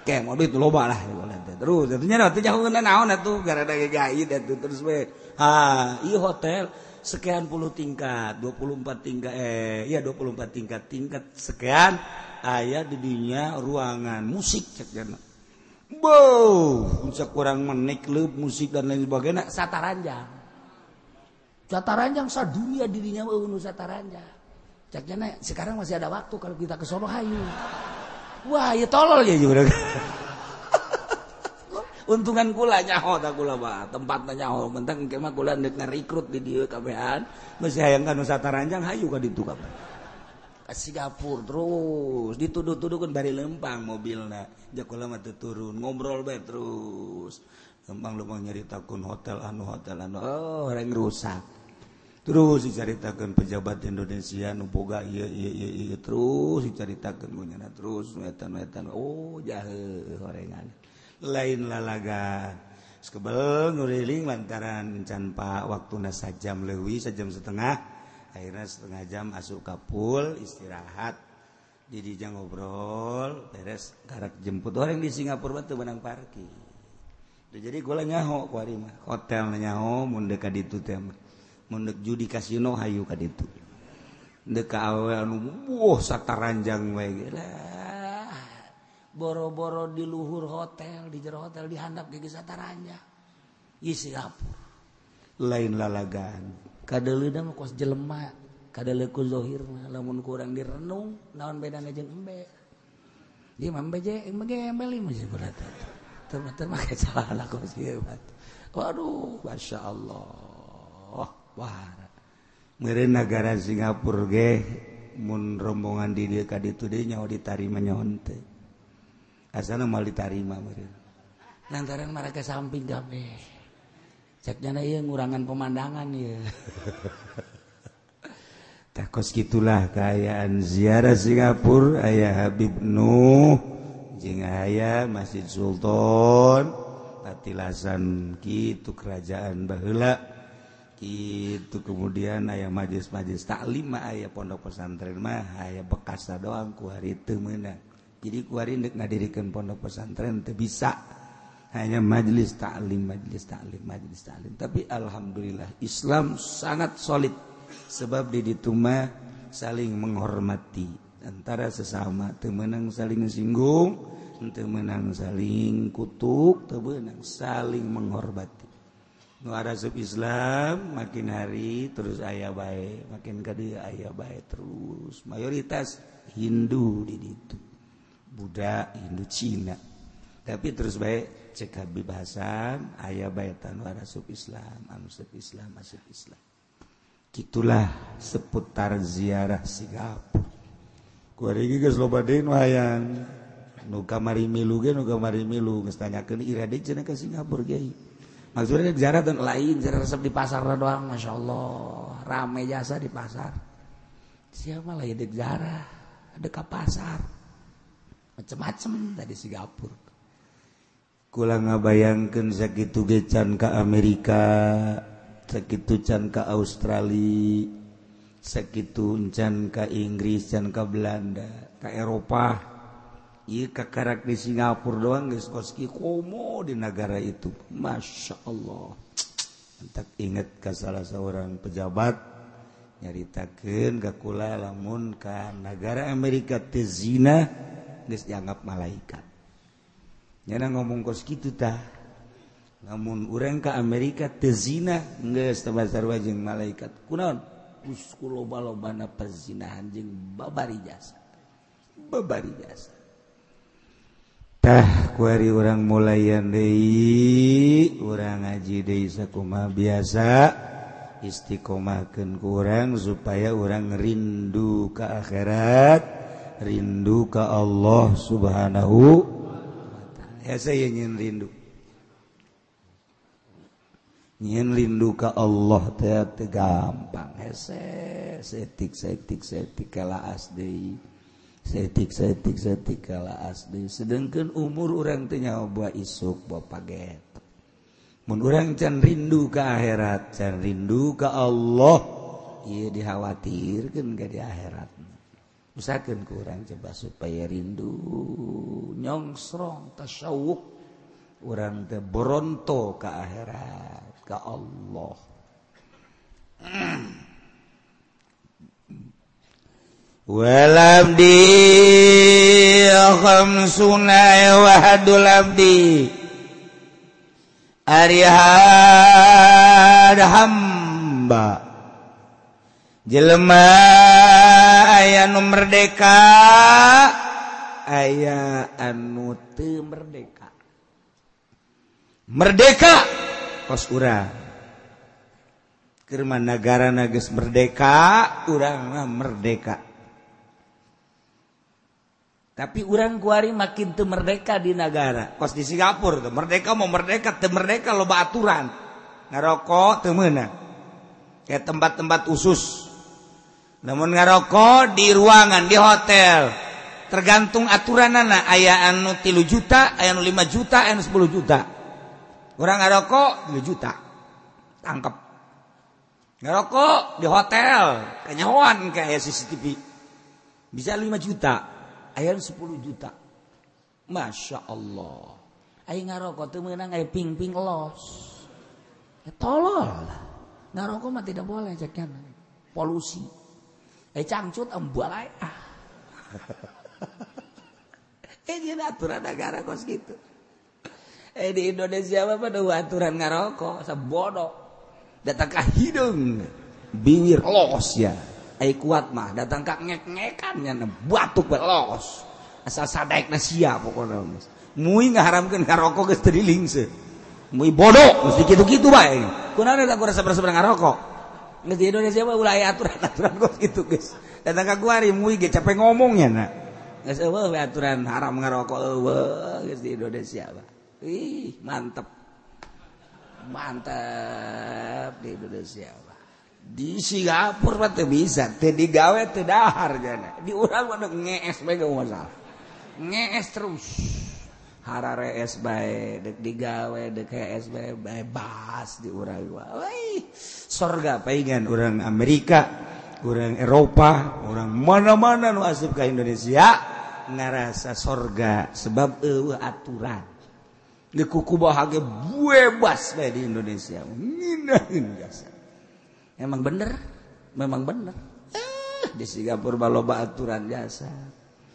Oke, mau duit loba lah terus tentunya nanti jauh naon atuh gara-gara gait atuh terus we. Ha, ieu hotel sekian puluh tingkat, 24 tingkat ya 24 tingkat, tingkat sekian aya di dinya ruangan musik cek jana. Bow, puncak kurang menik leup musik dan lain sebagainya sataranjang. Sataranjang sadunia dirinya eueuh nu sataranjang. Cek jana sekarang masih ada waktu kalau kita ke sono hayu. Wah, ya tolol ya juga. Untungan kula nyaho ta kula mah, tempatna nyaho. Mentang engke mah kula deuk ngarekrut di dieu kabehan, geus hayang ka nu sataranjang hayu ka ditu kabeh. Ka Singapura terus dituduh-tuduhkeun bari lempang mobilna. Ja kula mah teu turun, ngobrol bae terus. Lempang-lempang nyaritakeun hotel anu oh reng rusak. Terus dicaritakeun pejabat Indonesia nu boga ieu ieu ieu ieu terus dicaritakeun kunyana terus wetan-wetan oh jahe horengan lain lalagan sekebel nguriling lantaran can pak waktuna sajam leuwih sajam setengah akhirnya setengah jam asup kapul istirahat di dijang ngobrol beres garak jemput orang di Singapura mah teu meunang parkir. Jadi kula nyaho kuari mah hotel nyaho mun deuk ka ditu teh mah mun deuk judi kasino hayu ka ditu deuk ka awewe anu wuh sataranjang we lah boro-boro di luhur hotel di jero hotel di handap ge sataranjang ieu Singapura lain lalagan kadeuleuna mah kos jelema kadeuleu ku zahirna lamun kurang direnung naon bedana jeung embe ieu mah embe je embe gembel ieu mah berat teu make celana kos ieu waduh masyaallah. Wah, meureun nagara Singapura ge mun rombongan di dieu ka ditu deui nyaho ditarima nyaho teu. Asana moal ditarima meureun. Lantaran marake samping kabeh. Cek jana ieu ngurangan pemandangan ieu. Tah kos kitulah kaayaan ziarah Singapura aya Habib Nuh jeung aya Masjid Sultan patilasan kitu kerajaan baheula. Itu kemudian aya majelis-majelis taklim mah aya pondok pesantren mah aya bekasna doang ku hari teu meunang. Jadi ku hari deuk ngadirikeun pondok pesantren teu bisa. Hanya majelis taklim, majelis taklim, majelis taklim. Tapi alhamdulillah Islam sangat solid sebab di ditu mah saling menghormati antara sesama, teu meunang saling singgung, teu meunang saling kutuk, teu meunang saling menghormati. Nu arasup Islam makin hari terus aya bae, makin ka dieu aya bae terus. Mayoritas Hindu di ditu. Buddha, Hindu, Cina. Tapi terus bae cek Habib Hasan aya bae tanu arasup Islam, anu asup Islam, asup Islam. Kitulah seputar ziarah Singapura. Kuari geus loba deui nu hayang. Nu kamari milu ge nu kamari milu geus tanyakeun ira deui cenah ka Singapura ge. Maksudnya ziarah dan lain, ziarah resep di pasar doang, masya Allah, rame jasa di pasar. Siapa lah ya dek ziarah, dek ke pasar, macem-macem tadi Singapura. Kula ngabayangkeun sakitu ge can ka Amerika, sakitu can ka Australia, sakitu can ka Inggris, can ka Belanda, ka Eropa. Ieu kakarak di Singapura doang geus kos kieu komo di negara itu. Masya Allah. Entak inget ka salah seorang pejabat nyaritakeun ka kula lamun ka negara Amerika teu zina geus dianggap malaikat. Nyana ngomong kos kitu tah. Lamun urang ka Amerika teu zina geus teu sarua jeung malaikat. Kunaon? Geus kuloba-lobana perzinahan jeung babari jasa. Babari jasa. Tah kuari urang mulayan deui, urang ngaji deui sakumaha biasa, istiqomahkeun ku urang supaya urang rindu ka akhirat, rindu ka Allah Subhanahu wa taala. Ya saya nyin rindu. Nyin rindu ka Allah teh teu gampang hese, setik setik setik kalaas deui. Setik setik setik kala asli. Sedangkan umur urang teh nyawa buah isuk buah paget. Mun urang can rindu ke akhirat, can rindu ke Allah, ieu dikhawatirkeun ka di akhirat. Usahakeun ku urang coba supaya rindu nyongsrong tasyawuk urang teh boronto ke akhirat, ke Allah. Walabdi khamsuna wahdul abdi arihad hamba jelema aya nu merdeka aya anu teu merdeka. Merdeka kos urang keur mah nagarana geus merdeka, urang mah merdeka. Tapi urang kuari makin teu merdeka di negara. Kos di Singapura tuh merdeka mau merdeka teu merdeka loba aturan. Ngarokok teu meunang. Kayak tempat-tempat khusus. Namun ngarokok di ruangan di hotel tergantung aturanana, aya anu 3 juta, aya anu 5 juta, aya anu 10 juta. Urang ngarokok 3 juta. Tangkep. Ngarokok di hotel, kanyahoan kayak CCTV. Bisa 5 juta. Ayam 10 juta. Masya Allah. Ayo ngarokok teu meunang aya ping-ping los. Ya tolol. Ngarokok mah tidak boleh cekan. Polusi. Cangcut embalai ah. Dia aturan negara kos gitu. Di Indonesia mah pada aturan ngarokok sebodoh. Datang ka hidung, bibir los ya. Ai kuat mah datang ka ngek-ngekan nya batuk los. Asal sadaekna sia pokona. Mui ngaharamkeun ngarokok geus teu dilingse. Mui bodoh mesti kitu-kitu bae. Kunaon eta ku resep-resep ngarokok. Geus di Indonesia mah ulah aya aturan-aturan kos kitu geus. Datang ka kuari mui ge capek ngomongnya na. Geus eueuh we aturan haram ngarokok eueuh geus di Indonesia mah. Ih, mantep. Mantep di Indonesia mah. Di Singapura mah teu bisa, teu digawe teu dahar jana. Di urang mah ngees bae gak masalah. Ngees terus. Hararees bae, dek digawe, dek hees bae bebas di urang mah. Wih, sorga paingan urang Amerika, urang Eropa, urang mana-mana nu asup ka Indonesia ngarasa sorga sebab eueuh aturan. Di kuku bahage bebas bae di Indonesia. Nginahin jasa. Emang bener, memang bener. Di Singapura loba aturan jasa.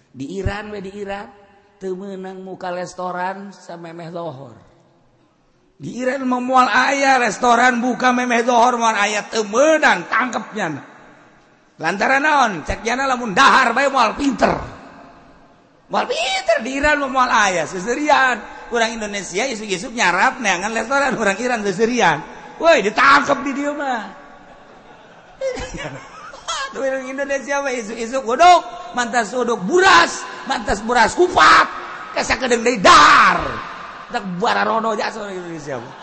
Di Iran we di Iran teu meunang muka restoran samemeh lohor. Di Iran mah moal aya restoran buka memeh lohor moal aya teu meunang tangkepnya. Lantaran naon? Cek jana lamun dahar bae moal pinter. Moal pinter di Iran mah moal aya seserian. Urang Indonesia isuk-isuk nyarap neangan restoran urang Iran seserian. Woi ditangkep di dieu mah. Orang Indonesia mah isuk-isuk uduk, mantas uduk buras, mantas buras kupat, kasakedeung deui dahar. Tak bararono jasa orang Indonesia mah.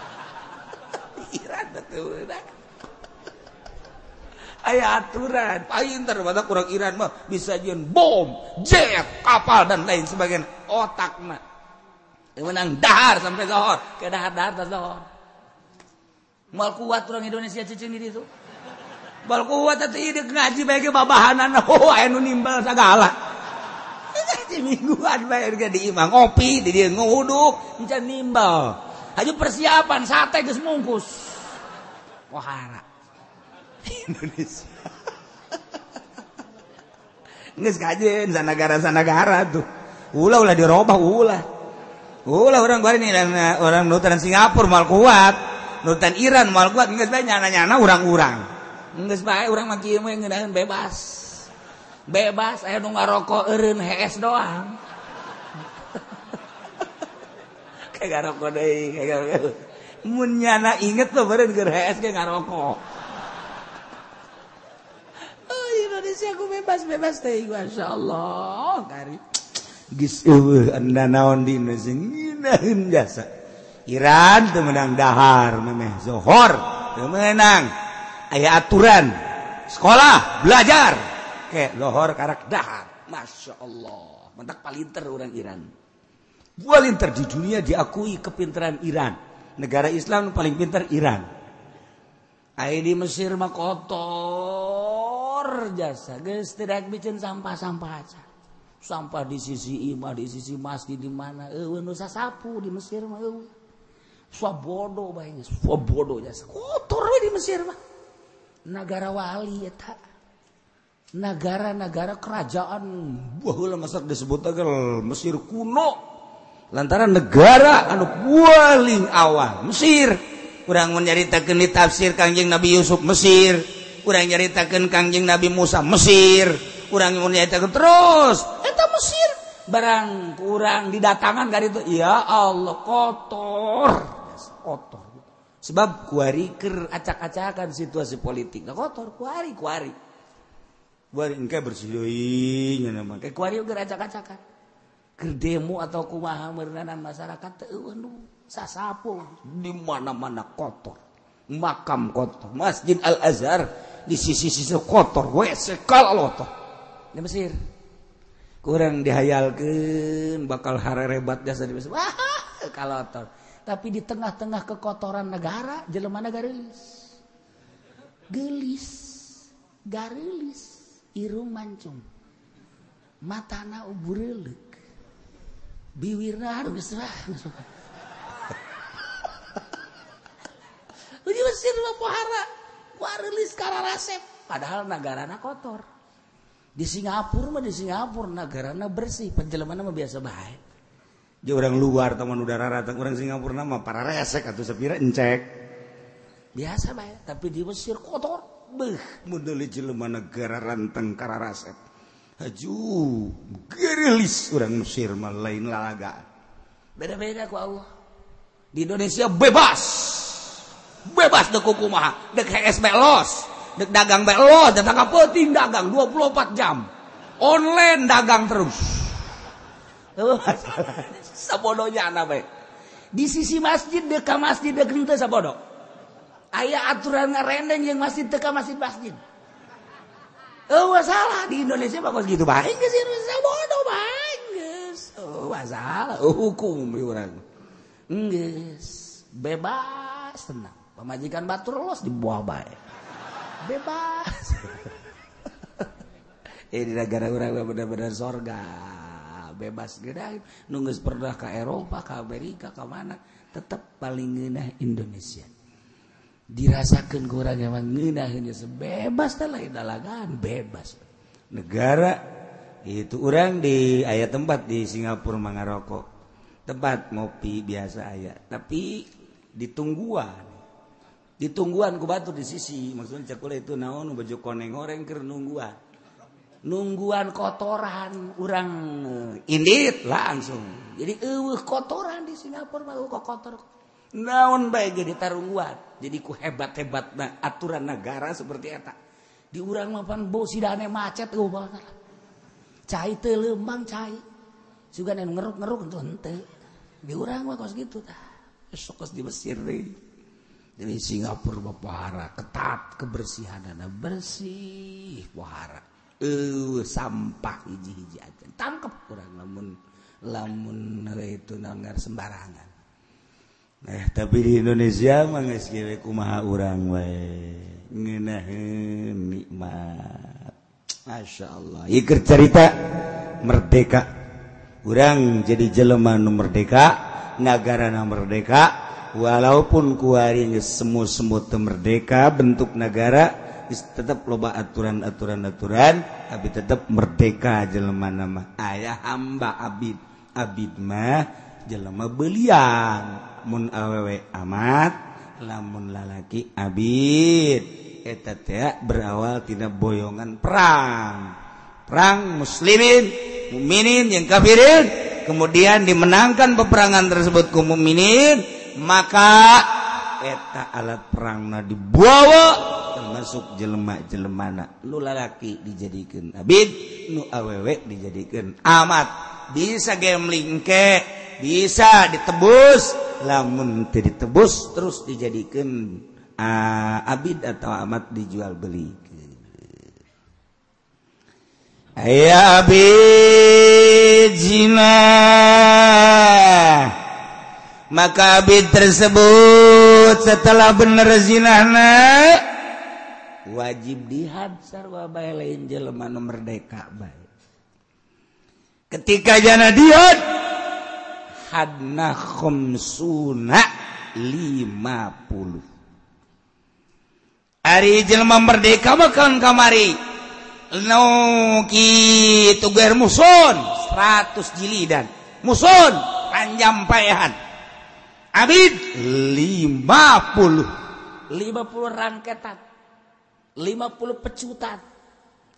Iran teu meunang. Aya aturan, pinter badak urang Iran mah bisa jieun bom, jet, kapal dan lain sebagainya. Otakna menang dahar sampai zohor, ke dahar-dahar tas zohor. Moal kuat orang Indonesia cicing di ditu. Bal kuat atuh ieu ngaji bae ge babahanan, oh aya nu nimbal sagala. Ngaji mingguan bae ge di imah ngopi, di dieu nguduk, encan nimbal. Haju persiapan sate geus mungkus. Wahara. Indonesia. Geus kajen sanagara-sanagara tuh. Ulah ulah dirobah ulah. Ulah orang bari nih orang nutan Singapura moal kuat, nutan Iran moal kuat geus bae nyana-nyana urang-urang. Geus bae urang mah kieu mah ngeunaheun bebas. Bebas aya nu ngarokok eureun hees doang. Kayak ngarokok deui, kayak mun nyana inget tuh beureun keur hees ge ngarokok. Oh Indonesia ku bebas-bebas teh masyaallah kari. Geus eueuh anda naon di Indonesia ngeunaheun jasa. Iran teu meunang dahar memeh zohor teu meunang. Aya aturan sekolah belajar ke lohor karak dahar. Masya Allah, mentak palinter orang Iran. Palinter di dunia diakui kepintaran Iran. Negara Islam paling pintar Iran. Ai di Mesir mah kotor jasa, geus tidak bikin sampah-sampah aja. Sampah di sisi imah, di sisi masjid di mana? Eueuh nu sasapu di Mesir mah eueuh. Sabodo bae geus, sabodo jasa. Kotor we di Mesir mah. Nagara wali eta. Negara-negara kerajaan baheula masak disebut agal Mesir kuno. Lantaran negara anu paling awal Mesir. Urang mun nyaritakeun di tafsir Kangjeng Nabi Yusuf Mesir, urang nyaritakeun Kangjeng Nabi Musa Mesir, urang mun nyaritakeun terus eta Mesir. Barang kurang didatangan ka ditu, ya Allah kotor. Kotor. Sebab kuari keur acak-acakan situasi politik. Nah, kotor kuari-kuari. Kuari engke bersih deui nya mah. Ke kuari keur acak-acakan. Keur demo atau kumaha meureunan masyarakat teu eueuh nu sasapu di mana-mana kotor. Makam kotor, Masjid Al-Azhar di sisi-sisi kotor, WC kalotor. Di Mesir. Kurang dihayalkeun bakal harerebat jasa di Mesir. Wah, kalotor. Tapi di tengah-tengah kekotoran negara, jelema garelis. Gelis, garelis, irung mancung. Matana ubureuleuk. Biwirna aduh geus wah. Di Mesir mah pohara, garelis kararasep, padahal nagarana kotor. Di Singapura mah di Singapura nagarana bersih, penjelemana mah biasa bae. Di orang luar teman udara ratang orang Singapura mah para resek atuh sapira encek. Biasa bae, tapi di Mesir kotor. Beuh, mun deui jelema negara ranteng kararasep. Haju, gerilis orang Mesir mah lain lalagaan. Beda-beda ku Allah. Di Indonesia bebas. Bebas dek kumaha, dek HS los, dek dagang los, datang ka peuting dagang 24 jam. Online dagang terus. Sabodonya ana bae. Di sisi masjid dek ka masjid dek henteu sabodo. Aya aturan ngarendeng jeung masjid teu ka masjid-masjid. Eueuh salah di Indonesia mah kos kitu bae geus Indonesia bodoh bae geus. Eueuh masalah hukum di urang. Geus bebas tenang. Pamajikan batur los di buah bae. Bebas. Di negara urang bener-bener sorga. Bebas gede. Nu geus pernah ka Eropa, ka Amerika, ka mana, tetep paling ngeunah Indonesia. Dirasakeun ku urang emang ngeunaheun bebas teh lain dalagan, bebas. Negara itu urang di aya tempat di Singapura mangarokok. Tempat ngopi biasa aya, tapi ditungguan. Ditungguan ku batur di sisi, maksudnya cek itu naon baju koneng goreng keur nungguan. Nungguan kotoran urang indit langsung. Jadi eueuh kotoran di Singapura mah kok kotor. Naon bae ge ditarungguan. Jadi ku hebat-hebatna aturan negara seperti eta. Di urang mah pan bau sidane macet eueuh banget. Cai teu leumbang cai. Sugan anu ngeruk-ngeruk henteu. Di urang mah kos kitu tah. Sok kos di Mesir deui. Jadi Singapura mah pohara ketat kebersihanana bersih pohara. Sampah hiji-hiji aja. Tangkep kurang lamun lamun itu nanggar sembarangan. Tapi di Indonesia mah geus kieu kumaha urang we ngeunaheun nikmat. Masya Allah. Ieu keur carita merdeka. Urang jadi jelema nu merdeka, nagarana merdeka, walaupun kuari geus semu-semu teu merdeka bentuk negara tetap loba aturan-aturan-aturan tapi tetap merdeka jelema nama ayah hamba abid abid mah jelema belian mun awewe amat lamun lalaki abid eta teh berawal tina boyongan perang perang muslimin mukminin yang kafirin kemudian dimenangkan peperangan tersebut ku mukminin maka eta alat perangna dibawa masuk jelema-jelemana nu lalaki dijadikeun abid nu awewe dijadikeun amat bisa gambling ke bisa ditebus lamun teu ditebus terus dijadikeun abid atau amat dijual beli. Aya abid zina, maka abid tersebut setelah bener zinahna wajib dihad sarwa bae lain jelema nu merdeka bae. Ketika jana dihad hadna khamsuna 50. Ari jelema merdeka mah kan kamari no kitu ger muson 100 jilidan muson panjang paehan abid 50 rangketan 50 pecutan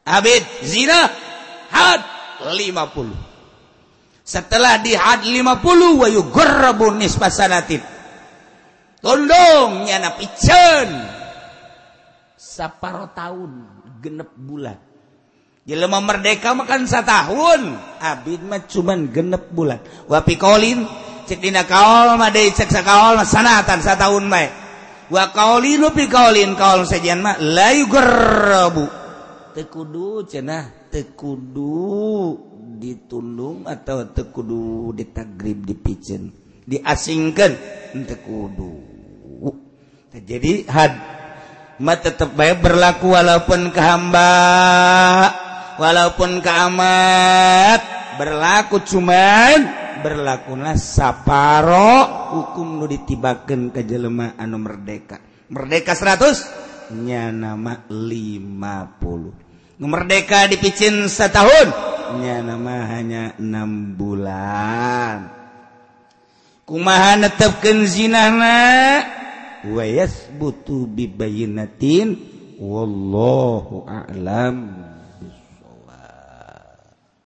abid zina had 50. Setelah di had 50 wa yugarrabu nisfa sanatin, tondong nyana piceun saparo tahun genep bulan. Jelema merdeka makan satahun, abid mah cuman genep bulan. Wa piqaulin cek dina kaol mah deui cek sakaol mah sanatan satahun bae. Wa qaulinu piqaulin kaol sejian mah la yugarrabu. Teu kudu cenah, teu kudu ditundung atau teu kudu ditagrib dipiceun, diasingkeun teu kudu. Jadi had mah tetep bae berlaku walaupun ke hamba, walaupun ke amat berlaku, cuman berlakulah saparo hukum nu ditibakeun ka jelema anu merdeka. Merdeka 100 nya nama 50. Nu merdeka dipicin setahun nya nama hanya 6 bulan. Kumaha netepkeun zinahna? Wa yasbutu bi bayyinatin wallahu a'lam.